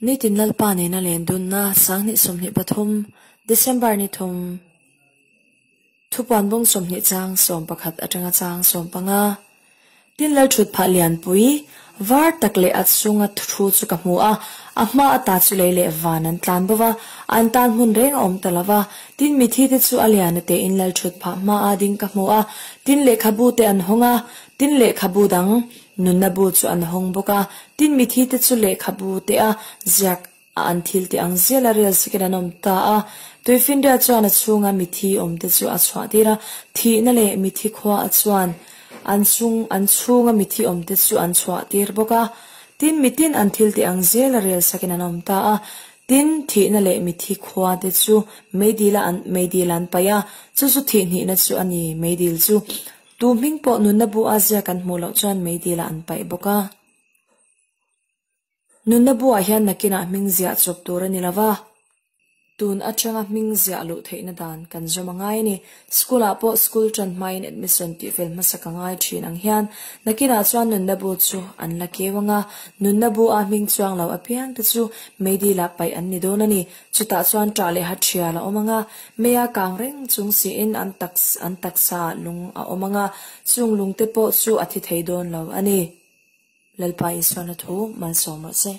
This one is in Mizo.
Nitin Lalpa nena len dunna 2023 December ni thum Thupuan bung 20 chang 11 atanga chang 15. Tin lal thut phah lianpui var tak leh a chunga thu chu ka hmu a, a hma ata chu lei leh van an tlan bo va, an tan hmun reng a awm ta lo va. Tin mithi te chu a lian a tein lal thut phah hma a ding ka hmu a, tin lehkhabu te an hawng a, tin lehkhabu dang nunna bu chu an hawng bawk a, tin mithi te chu lehkhabu te a ziak a an thil tih ang zel a rel sikin an awm ta a. Tuifinriat chuan a chhunga mithi awmte chu a chhuah tir a, thihna leh mithi khua a chuan an chung an chhunga mithi awmte chu an chhuah tir bawk a. Tin, mitin an thil tih ang zel a rel sakin an awm ta a. Tin, thihna leh mithi khua te chu meidil a an meidil an paih a, chu chu thih hnihna chu a ni, meidil chu tu hming pawh nunna bu a ziak an hmuh loh chuan meidil ah an paih bawk a. Nunna buah hian nakinah hming ziah chawp tur a ni lo va, tun atanga hming ziah luh theihna dan kan zawm a ngai a ni. School ah pawh school tan hmain admission tih fel hmasa ka ngai thin ang hian nakinah chuan nunna bu chu an la keu ang a, nunna bu a hming chuang lo apiang te chu meidil ah paih an ni dawn a ni. Chutah chuan ṭah leh ha ṭhial a awm ang a, mei a kang reng chung siin an an taksa ah lung a awm ang a, chung lung te pawh chu a thi thei dawn lo a ni. Lalpa Isuana thu malsawm rawh se.